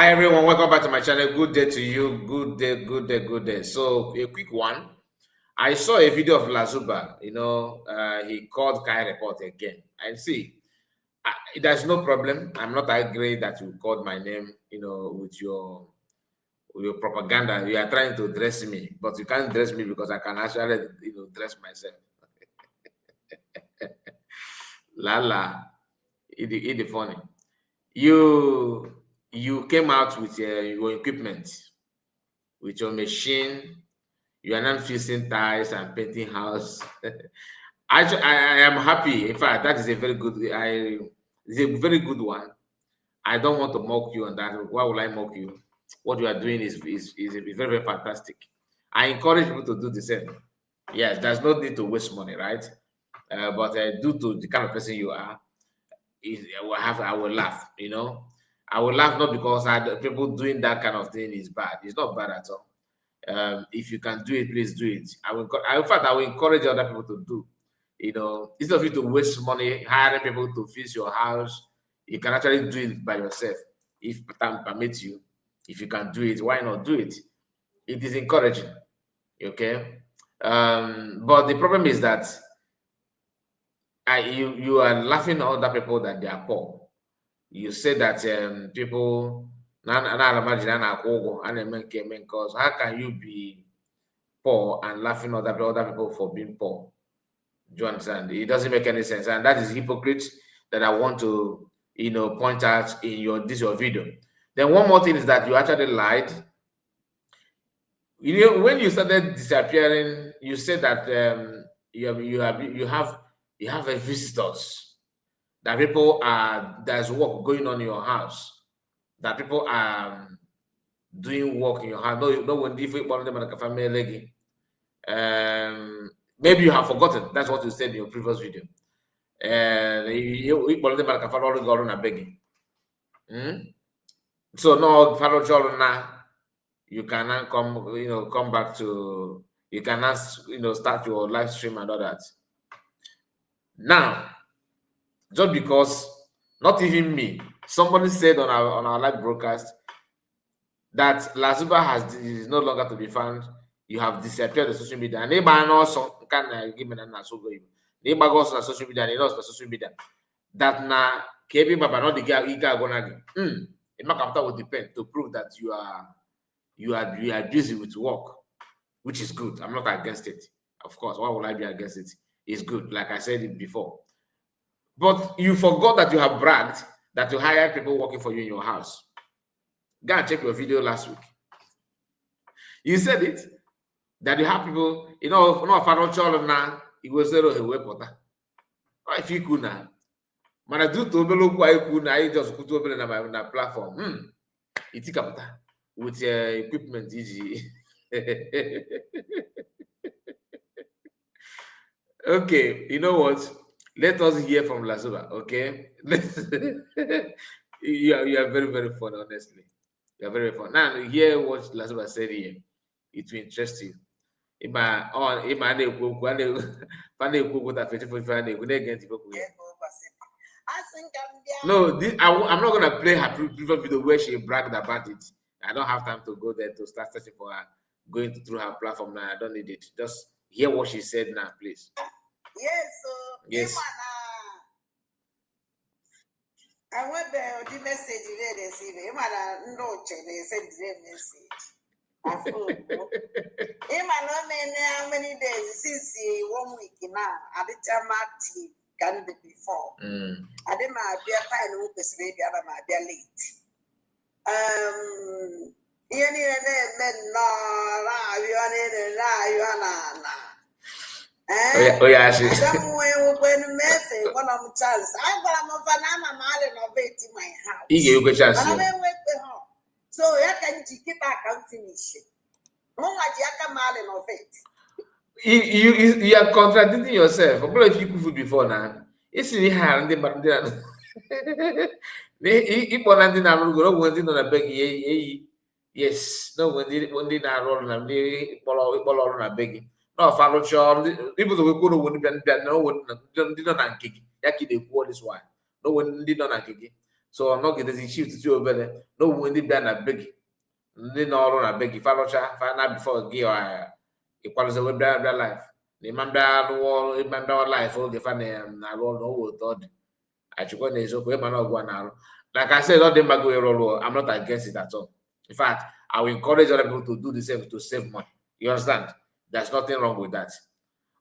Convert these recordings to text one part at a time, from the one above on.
Hi everyone, welcome back to my channel. Good day to you. Good day, good day, good day. So a quick one. I saw a video of Lasuba. He called Kai Report again. And see, there's no problem. I'm not agree that you called my name, with your propaganda. You are trying to dress me, but you can't dress me because I can actually, dress myself. La la, it funny. You came out with your equipment, with your machine. You are not fixing ties and painting house. I am happy. In fact, that is a very good. I it's a very good one. I don't want to mock you on that. Why would I mock you? What you are doing is very, very fantastic. I encourage people to do the same. Yes, there's no need to waste money, right? But due to the kind of person you are, I will laugh. I will laugh not because people doing that kind of thing is bad. It's not bad at all. If you can do it, please do it. I will. In fact, I will encourage other people to do. Instead of you to waste money hiring people to fix your house, you can actually do it by yourself if time permits you. If you can do it, why not do it? It is encouraging. Okay. But the problem is that you are laughing at other people that they are poor. You say that people na imagine na because how can you be poor and laughing at other people for being poor? Do you understand? It doesn't make any sense, and that is hypocrite that I want to point out in your this your video. Then one more thing is that you actually lied. When you started disappearing, you said that you have you have you have you have a visitors, that people are there's work going on in your house, that people are doing work in your house. No, no one if family. Maybe you have forgotten. That's what you said in your previous video. And you So no fellow now you cannot come, come back to you cannot start your live stream and all that. Now, just because not even me, somebody said on our live broadcast that Lasuba has is no longer to be found. You have disappeared on social media. And ịgba n'ọsọ nke a na-gị mere na asụ oyibo na ịgbaga ọsọ na social media na ịnọsọ na social media that na ka ebe ịgbaba na ọ dị gị ike agwụna gị. Ịmakapụta with the pen to prove that you are busy with work, which is good. I'm not against it. Of course, why would I be against it? It's good, like I said it before. But you forgot that you have bragged that you hired people working for you in your house. Go and check your video last week. You said it that you have people, no financial now, it was zero away. If you could now. Mana due to obere okwu anyị kwu na anyị just kwutu obere na platform, itikapụta with equipment iji. Okay, you know what? Let us hear from Lasuba, okay? You are very, very funny, honestly. You are very, very funny. Now, hear what Lasuba said here. It will interest you. Ịma ọ ịma a na-ekwu okwu a na-ekwu okwu ta fechi fechi a na-ekwu na-ege ntị okwu ya. No, this, I'm not gonna play her previous video where she bragged about it. I don't have time to go there to start searching for her, going through her platform now. I don't need it. Just hear what she said now, please. Yes, so Yes. ịma na enwebeghị ụdị message na-eresive, ịma na ndị uche na-esendire message na phone m. Ịma na o mene how many days since one week now adịcha m active ka m dị before. Adị m abịa time m kwesịrị ịbịa na m abịa late. Ihe niile na-eme nnọọ na-arịọ niile na-arịọ n'ala. Oh yeah, she. Ada m nwee nwekwenu mmefe gwara m chance. Agwara m fa na ana m renovate my house. Ị ga-enwekwe chance. Mana m enwekwe ha. So ya ka m ji kịta ka m finish. Mụnwa ji aka m renovate. You are contradicting yourself. Ọ bụla if you kwufu before na isi na ihe a ndị mmadụ ndị na ịkpọ na ndị na-arụ ọrụ ogwe ndị nọ na be gị eyi, yes, na ogwe ndị na-arụ ọrụ na ndị ịkpọrọ ọrụ na be gị na ọfa rụcha ọrụ ibụzọ wekwu na ogwe ndị bịa bịa na ogwe ndị nọ na nke gị ya ka ị na-ekwu all this while na ogwe ndị nọ na nke gị So ọ nọgidezi shift ti obere na owuwe ndị bịa na be gị, ndị na-ọrụ na be gị, falụcha fa na before gị ịkwadozi wee bịa live na ịma mbịa rụọ ọrụ, ịma mbịa live oge fa na-arụ ọrụ owe otu ọ dị achịkwa na eziokwu ịma na ọgwụ a na-arụ. Like I said, ọ dị mma gị ịrụ ọrụ. I'm not against it at all. In fact, I will encourage other people to do the same to save money. You understand? There's nothing wrong with that.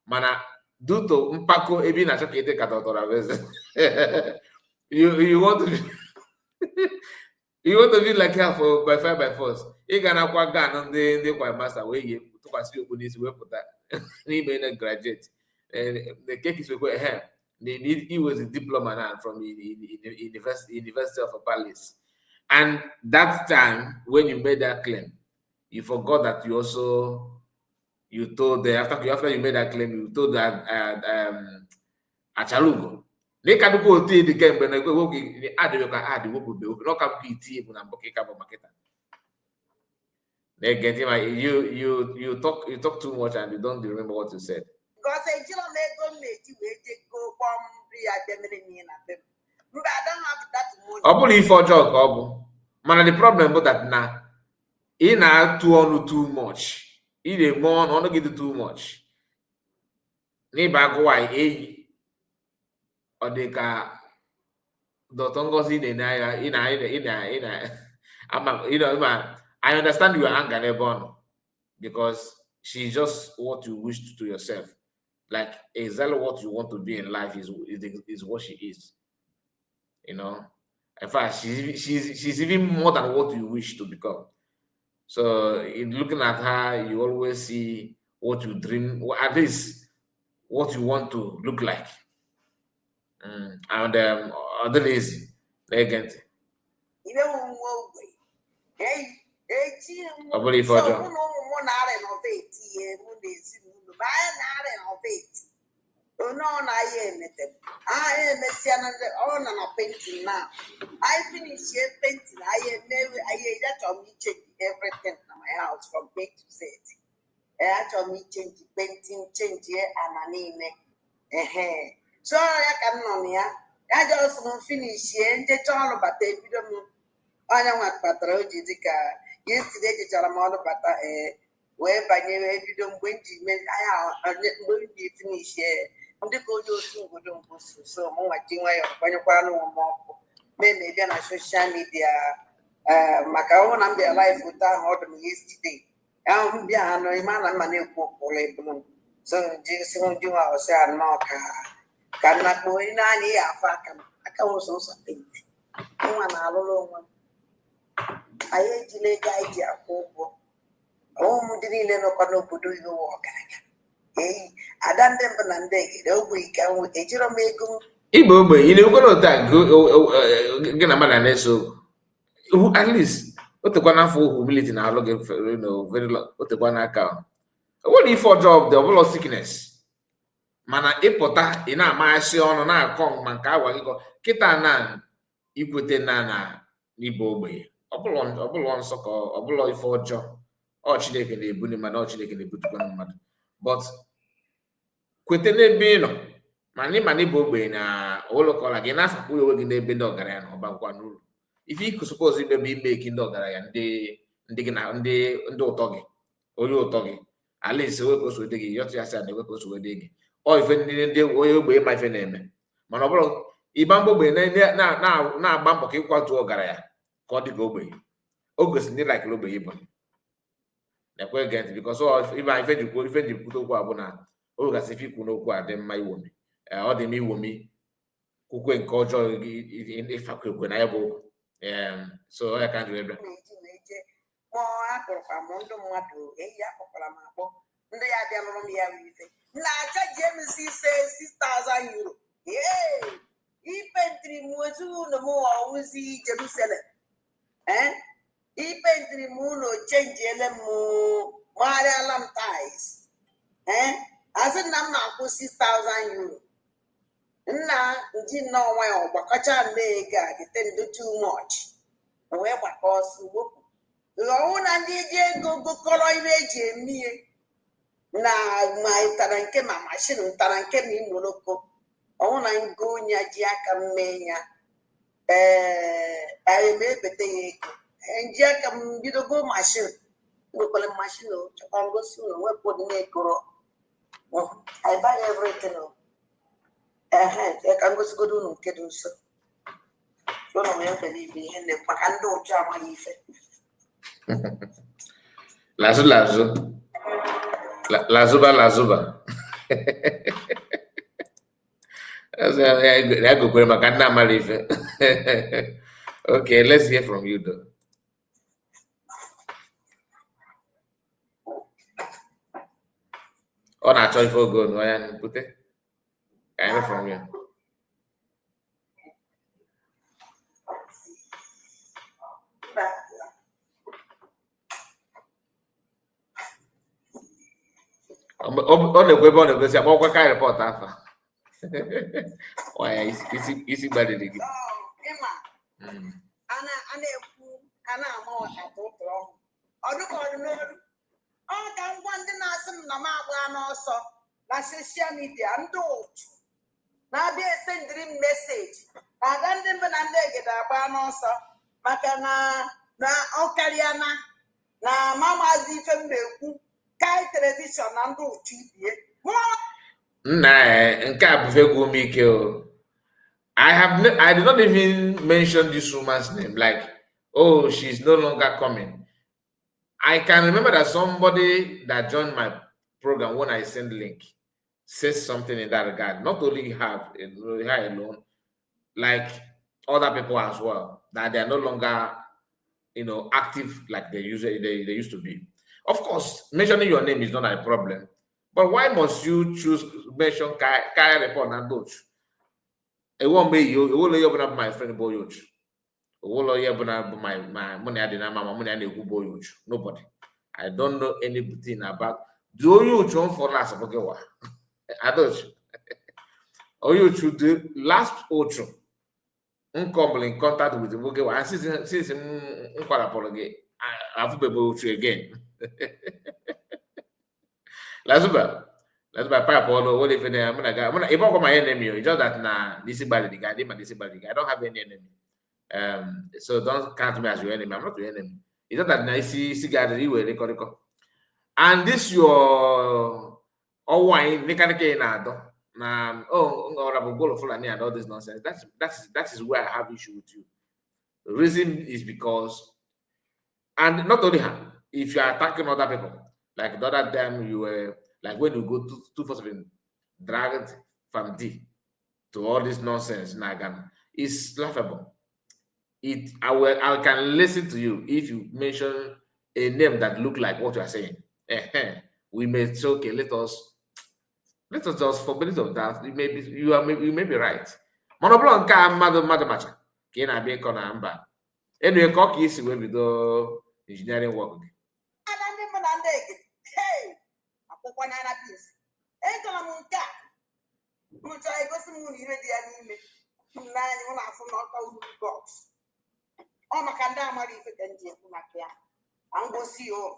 Mana due to mpako ebe ị na-achọ ka ị dị ka Dr. Abeze, you want to be like her for by fire by force. Ị ga nakwa gaa ndị kwa master wee yie tụkwasị okpu n'isi wee pụta n'ime na graduate the cake is wekwe ehe he was a diploma now from University of Palace. And that time when you made that claim, you forgot that you also, you told the after you made that claim, you told that Achalugo na ịka dịkwa otu dị kemgbe na ekwe adịghị ka adị wepụ be na ọka bụkwa iti bụ na mbụ ka ịka bụ makịta na-ege ntị ma you talk too much and you don't remember what you said. Because ejiro m ego m na-eji wee je goo kpọọ m nri ya bịa mere m ihe na be m. Mba, I don't have that money. Ọ bụrụ ife ọjọọ ka ọ bụ, mana the problem bụ that na ị na-atụ ọnụ too much, ị na-eme ọnụ ọnụ gị dị too much n'ịba agụwa eyi ọ dị ka Dr. Ngozi na-ene anya ị na ị na ị na ị na ama you know ma. I understand your anger n'ebe ọ nọ because she's just what you wish to yourself, like exactly what you want to be in life is what she is. In fact, she's even more than what you wish to become. So in looking at her, you always see what you dream, or at least what you want to look like. And ọ dịla easy. Na-ege ntị. Ibe wụ nwa ogbenye. Eyi, echi m. Ọ bụrụ ife So ọjọọ. Mụ na ụmụ m na-renovate ihe, mụ na ezinụlọ m anyị na-renovate onye ọ na-aya emete anyị emesịa na ọ nọ na painting now. Anyị finishie painting, anyị eme anyị achọrọ m ichange everything na my house from A to Z. Ee, achọrọ m ichange painting, change ana niile. Ehe, so ya ka m nọ na ya, ya just m finishie njecha ọrụ bata ebido m onye nwa kpatara o ji dị ka yesterday ejechara m ọrụ bata, ee, wee banye wee bido mgbe m ji mee anya mgbe m ji finishie ndị ka onye otu obodo mbụ so so mụ nwa ji nwayọọ gbanyekwara onwe m ọkụ mee ma bịa na social media, ee, maka ọnwụ na m bịa live foto ahụ ọ dị m yesterday ahụ m bịa anọ ịma na mma na-ekwu okwu ụlọ ebulu m so ji si m ji nwa ọsị anọ ka nnakpo n'anya ya afọ aka m aka m sọsọ paint nwa na-alụrụ onwe m. Anyị ejila ego anyị ji akwụ ụgwọ ọnwụ ndị niile nọkwa n'obodo iwu ọgaranya eyi ada ndị mbụ na ndị egede ogbe ike ejiro m ego m. Igbe ogbenye ị na-ekwe n'otu a nke gị na mmadụ na-eso okwu, at least o tekwa n'afọ humility na alụ gị very long, o tekwa n'aka o nwere ife ọjọọ dị ọbụla sickness, mana ịpụta ị na-amaghasị ọnụ na-akọ ma nke agwa gị kọ kịta na ikwete na n'ịbụ ogbenye ọbụla nsọ ka ọbụla ife ọjọọ. Ọ Chineke na-ebuli mana ọ Chineke na-ebutukwana mmadụ, but kwete n'ebe ị nọ mana ịma na ịbụ ogbenye na ụlọ kọla gị na-afakwu onwe gị n'ebe ndị ọgaranya na ọba nkwa n'uru ife ị suppose ime bụ ime eki ndị ọgaranya ndị ndị gị na ndị ndị ụtọ gị onye ụtọ gị at least onwe ka o so dị gị yọtụ ya sị na ekwe ka o so dị gị ọ ife ndị ndị onye ogbenye ma ife na-eme, mana ọ bụrụ ịgba mbọ ogbenye na-agba mbọ ka ịkwatu ọgaranya ka ọ dị ka ogbenye o gosiri ndị like ogbenye ịbụ na-ekwe gee ntị because ibe ife ji kwuo ife ji kwute okwu a bụ na o gasị ife ikwu n'okwu a dị mma iwomi. Ee, ọ dị mma iwomi kwukwe nke ọjọọ ịfakwa ekwe na ya bụ okwu. So ọ ya ka m ji wee bịa. Na-eji wee jee kpọọ akpọrọkwa m ndị mmadụ eyi akpọkwara m akpọ ndị ya bịa lụrụ m ya bụ ife m na-acha ji m si ise €6,000. Ee, ipaintiri m otu ụlọ m ọwụzi Jerusalem, ee, ipaintiri m ụlọ chenjiele m magharịala m tiles, ee, asị na m na-akwụ €6,000 nna nji nnọọ nwayọ gbakọcha nnọọ ego a dịte ndụ too much wee gbakọ ọsọ wepụ ọwụ na ndị ji ego gokọrọ ihe eji eme ihe na ma tara nke ma machine tara nke ma imoloko ọwụ na ngo ya ji aka m mee ya. Ee, anyị ma ebete ya ego nji aka m bidogo mashin nwekwara mashin o chọkwa ngosi ụlọ wepụ dị na-ekoro. I buy everything o. Ehe, ka ngosigodo unu nke dị nso ụlọ wee believe ihe nne maka ndị ụchụ amaghị ife. Lazu lazu. Lazuba lazuba. Ya gokwere maka ndị amara ife. Okay, let's hear from you though. Ọ na-achọ ife oge onu ya bute. Ka anyị nụ from you. Mba. Ọ na-ekwu ebe ọ na-egosi akpọkwa ka report afa. Waya isi gbaliri gị. Ọ, ịma a na-ekwu a na-ama atụ ụtụrụ ọhụụ ọ dịka ọ dị n'olu ọ ka ngwa ndị na-asị m na m agba n'ọsọ na social media, ndị ụtụ na-abịa esendịrị m message na ada ndị mbụ na ndị egede agba n'ọsọ maka na ọ karịa na mamazi ife m na-ekwu kai television na ndị ụtụ ibie mụ. Nna, nke a bụ fegwu m ike o. I have no, I did not even mention this woman's name. Like, oh, she's no longer coming. I can remember that somebody that joined my program when I sent link says something in that regard. Not only have her alone, like other people as well, that they are no longer active like they used to be. Of course, mentioning your name is not a problem. But why must you choose mention Kai Report and Doge? It won't be you, it will open up my friend boy. It will open up my money. I didn't my money and boy. Nobody. I don't know anything about do you join for last okay what? I don't. Or you should the last ocho come in contact with the Boge and since I've again. Lazuba. Lazuba pipe all what if I'm gonna if I my enemy, it's just that nah this is bad guy, this is bad guy. I don't have any enemy. So don't count me as your enemy. I'm not your enemy. It's not that nice see guy you were and this your oh wine na oh goal of Fulani and all this nonsense. That is where I have issue with you. The reason is because, and not only her, if you are attacking other people, like the other time you were like when you go to 247 dragged from D to all this nonsense in Ghana, it's laughable. It I can listen to you if you mention a name that look like what you are saying. We may say, okay, let us just for benefit of that. You may be you are you may be right. Mana ọ bụrụ nke a mmadụ mmadụ macha ka ị na-abịa ịkọ na mba enu ka ọ ka isi wee bido engineering work gị. Ada ndị mbụ na ndị egede hey akwụkwọ naira pins egoro m nke a m chọrọ egosi m unu ihe dị ya n'ime m n'anya mụ na-afụ na ọka uru box ọ maka ndị amara ife ka m ji ekwu maka ya ka m gosi ya ụlọ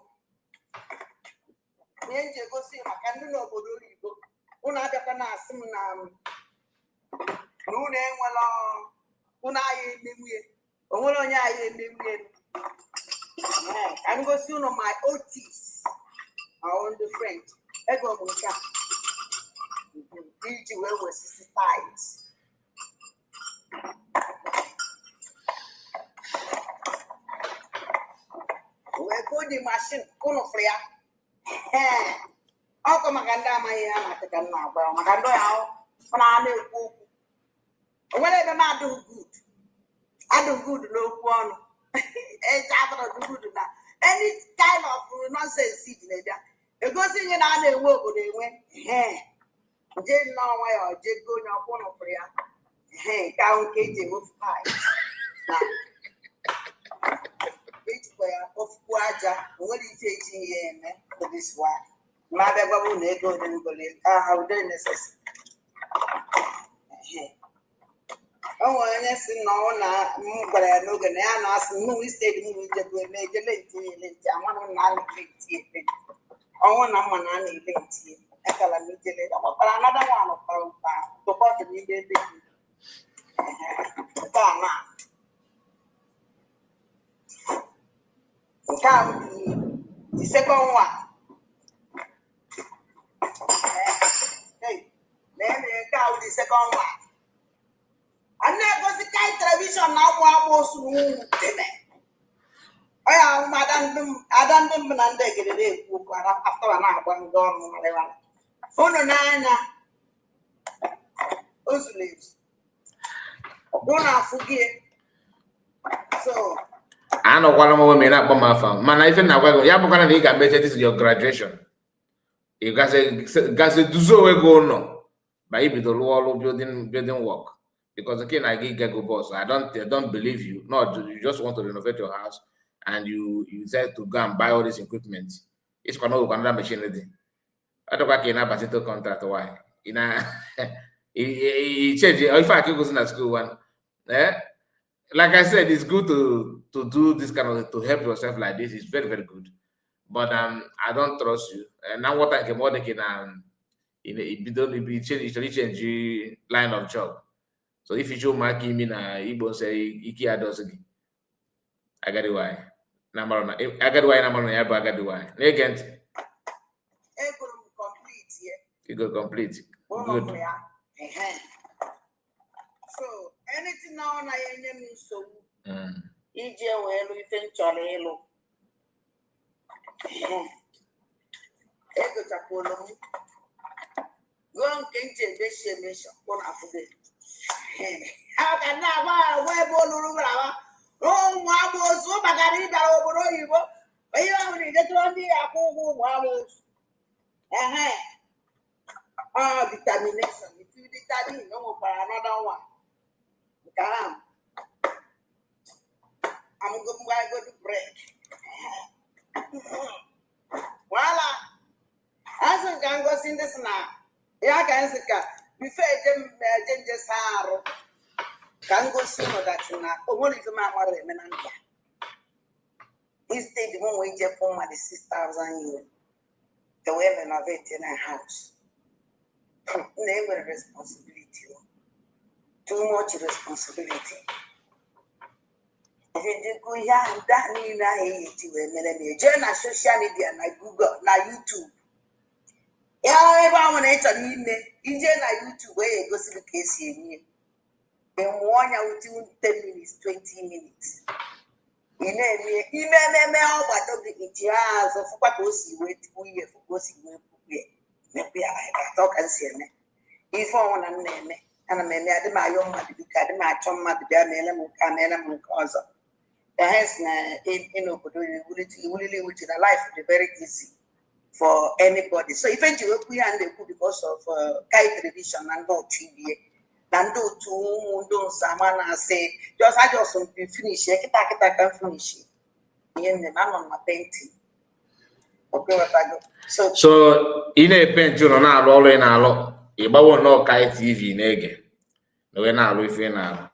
ihe m ji egosi ya maka ndị n'obodo oyibo unu abịakwa na-asị m na na unu enwela unu agha emenwuye o nwere onye agha emenwuye. Ka m gosi unu my Otis ahụ ndị French ego m nke a iji wee wesisi tit wee go the machine unu fụrụ ya. Ee, ọkụ maka ndị amaghị ya na ka m na-agwa ya maka ndị ahụ ọ na-ekwu okwu o nwere ebe m adịghị good adịghị good n'okwu ọnụ eji abụrụ dị good na any kind of nonsense iji na-ebịa egosi ihe na a na-enwe obodo enwe ee nje nnọọ nwayọọ jee go onye ọkwụ nụfụrụ ya ee nke ahụ nke eji emefu pit na ejikwa ya kpọfukwuo aja o nwere ike eji ya eme for this one ma abịa gwaba unu ego ole ngole aha udere necessary. O nwere onye si na ọ na m gwara ya n'oge na ya na-asị m steeti m ijekwa eme ejele ntinye ele nti amanụ na a na-ele ntinye ele ọnwụ na mma na a na-ele ntinye ekala m ijele ọkpara anada nwaanyị kpara ụkpa tụkọ dị n'ime ebe gị nke a na Nke a bụ the second one. Hey, lee na nke a bụ the second one. A na-egosi kai television na ụmụ amoosu na ụmụ teme. Ọ ya ahụ m ada ndị mbụ na ndị egede na-ekwu okwu after na-agba ndị ọnụ marịwara. Unu n'anya, o zuru ezu. Unu afụ gị. So Anọkwala m onwe m, ị na-akpọ m afa, mana ife na-agwa gị ya bụkwana na ị ga-emeche this your graduation, ị gasị duzie onwe gị ụlọ ma ibido rụọ ọrụ building work, because nke na gị get go boss. I don't believe you. No, you just want to renovate your house and you decide to go and buy all this equipment. It's na another machine dị ọ dịkwa ka ị na-abatito contract. Why ị na ị change ife aka ịgụzi na school one? Eh, like I said, it's good to do this kind of to help yourself like this. It's very, very good. But I don't trust you. And now what I can more than ibido change change line of job. So if you show ụmụaka imi na Igbo nsọ ike ya dozi gị, agadi nwanyị na mara na agadi nwanyị na mara na ya bụ agadi nwanyị na-ege ntị. Egoro m complete ye. You go complete. Ụlọ Good. Fụrụ ya. Ehe. So anything na ọ na-enye m nsogbu iji wee lụ ife m chọrọ ịlụ. Ehe. Egochakwuru m gụọ nke m ji emeshi emeshi ọkpụ na afụbe ha ka na-agba agwa ebe olulu gwara ụmụ amoosu maka na ị bịara obodo oyibo, onye ahụ na-edetụrụ ndị ya akwụ ụgwọ ụmụ amoosu. Ehe, ọ determination. If you determine, o nwekwara another one nke ahụ. I'm going to go to break. Wala asị m ka m gosi ndị si na ya ka m si ka before eje m eje nje saa arụ ka m gosi ụnụ that na o nwere ife m amara eme na ndụ a. Instead m nwee ije kwụ mmadụ €6,000 e wee renovate na house na enwere responsibility o. Too much responsibility. Ejejekwu ihe ahụ ndị ahụ niile ahụ eyi eji wee mere na ejee na social media, na Google, na YouTube ya, ebe ahụ na ị chọrọ ime, ije na YouTube e egosi gị ka esi eme ya. Ị mụọ ya within 10 minutes, 20 minutes, ị na-eme ime ememe ọgbado gị iji azụ fụkwa ka o si wee tupu ihe fụ ka o si wee pupu ya mekwa ya like that. Ọ ka m si eme ife ọnwụ na m na-eme, ana m eme, adị m ayọ mmadụ biko, adị m achọ mmadụ bịa meele m nke a, meele m nke ọzọ. Hence na ị n'obodo iwulili iwuchi na life dị very easy for anybody. So ife nji wekwu ihe a na-ekwu because of Kai Television na ndị otu ibie na ndị otu ụmụ ndị nsama na-asị just I just be finish kịta kịta ka m finish ihe nne m anọ m na painting okewetago so. So ị na-epenti ụlọ, na-alụ ọrụ ị na-alụ, ị gbawo nnọọ Kai TV na-ege na wee na-alụ ife ị na-alụ.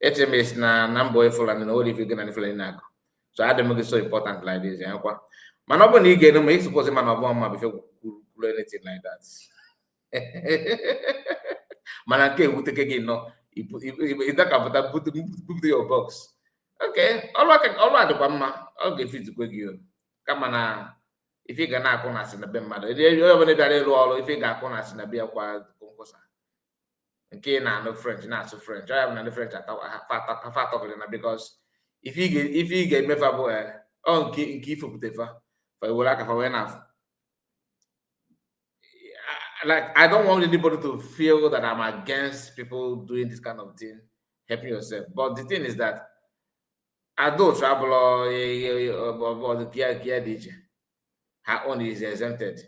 Eche m esi na mbọ Fulani na nwere ife gị na ndị Fulani na-akụ, so adị m gị so important like this ya kwa. Mana ọ bụ na ị ga-enu ma ị suppose, mana ọ bụ mma bife kwuru anything like that, mana nke ewuteke gị nọ ịdakapụta bupụta your box. Okay, ọrụ aka ọrụ a dịkwa mma, ọ ga-efitikwe gị o. Kama na ife ị ga na-akụ na asị na be mmadụ, onye ọbụla bịara ịrụ ọrụ, ife ị ga-akụ na asị na be ya kwa nkwụsa nke ị na-anụ French, na-asụ French. Ọ ya bụ na ndị French afa atọgịrị na because ife ị ga-emefa bụ ọ nke ifopụta fa fa were aka fa wee na-afụ. Like, I don't want anybody to feel that I'm against people doing this kind of thing, helping yourself. But the thing is that adult travel or the DJ, her own is exempted.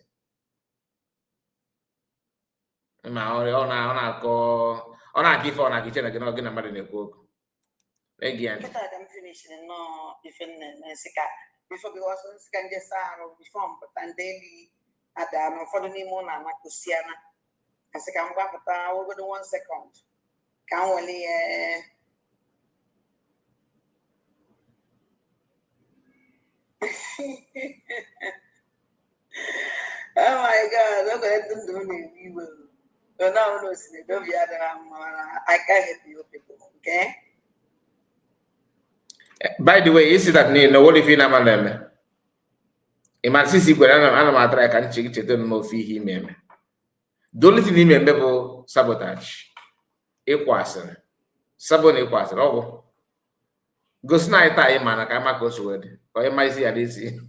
Ma ọ na-akọ, ọ na-akọ ife, ọ na-akọ iche na gị na gị na mmadụ na-ekwu okwu. Ege ya ntị. Kịta ka m finish nnọọ ife m na-eme, sị ka before, because nsị ka nje saa arụ before m pụta. Ndị eli ada na ụfọdụ n'ime ụlọ amakụsiana, asị ka m gbapụta ogodo one second ka m were ihe. Oh my God, o nwere ndị ndụ m na-ewe iwe o. Na ụlọ si na edobi ya adịghị mma, mana I can't help you people, okay? By the way, isi that na what if ị na-ama na-eme? Ị ma sisi gwara ana m atara ya ka nche gị cheta m ofe ihe ime eme. The only thing ime eme bụ sabotage. Ịkwa asịrị. Sabo na ịkwa asịrị ọ bụ. Gosi na anyị taa anyị ma na ka ama ka o si wee dị. Ka onye ma isi ya n'isi.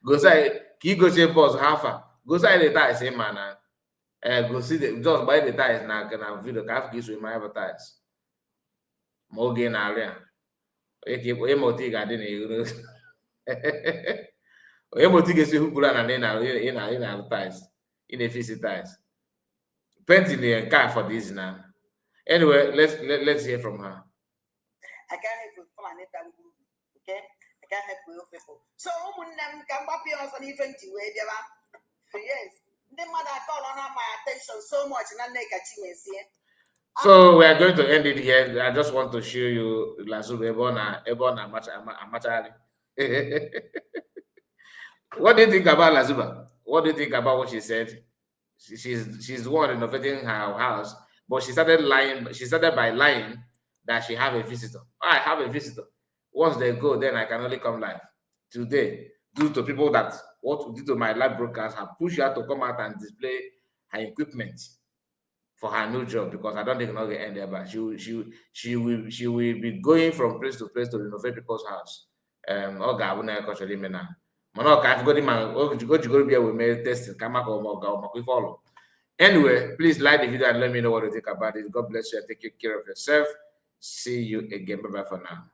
Gosi anyị ka i gosi ebe ọzọ ha afa. Gosi anyị the tiles ị ma na gosi the just gbanye the tiles na video ka afọ ka iso ma ya bụ tiles. Ma oge ị na-arụ ya. Onye ka onye ma otu ị ga-adị na eru. Onye ma otu ị ga-esi hụpụrụ na ị na-arụ tiles. Ị na-efisi tiles. Painting nke a for this now. Anyway, let's hear from her. I can't help with Fulani Dangu, okay? I can't help with people. So ụmụnne m, ka m gbapụ ya ọsọ n'ife m ji wee bịaba. Yes, ndị mmadụ akọrọ na my attention so much na Nneka Chimezie. So we are going to end it here. I just want to show you Lazuba ebe ọ na amachari. What do you think about Lazuba? What do you think about what she said? She's the one renovating her house, but she started lying. She started by lying that she have a visitor. I have a visitor. Once they go, then I can only come live. Today, due to people that what due to my live broadcast have pushed her to come out and display her equipment for her new job, because I don't think not gonna end there, but she will be going from place to place to renovate people's house. Ọ ga-abụ na ya kọchọrọ ime na mana ọ ka afụgodi ma o jigoro bịa wee mee testing ka maka ọ ga maka ife ọlụ. Anyway, please like the video and let me know what you think about it. God bless you and take care of yourself. See you again. Bye bye for now.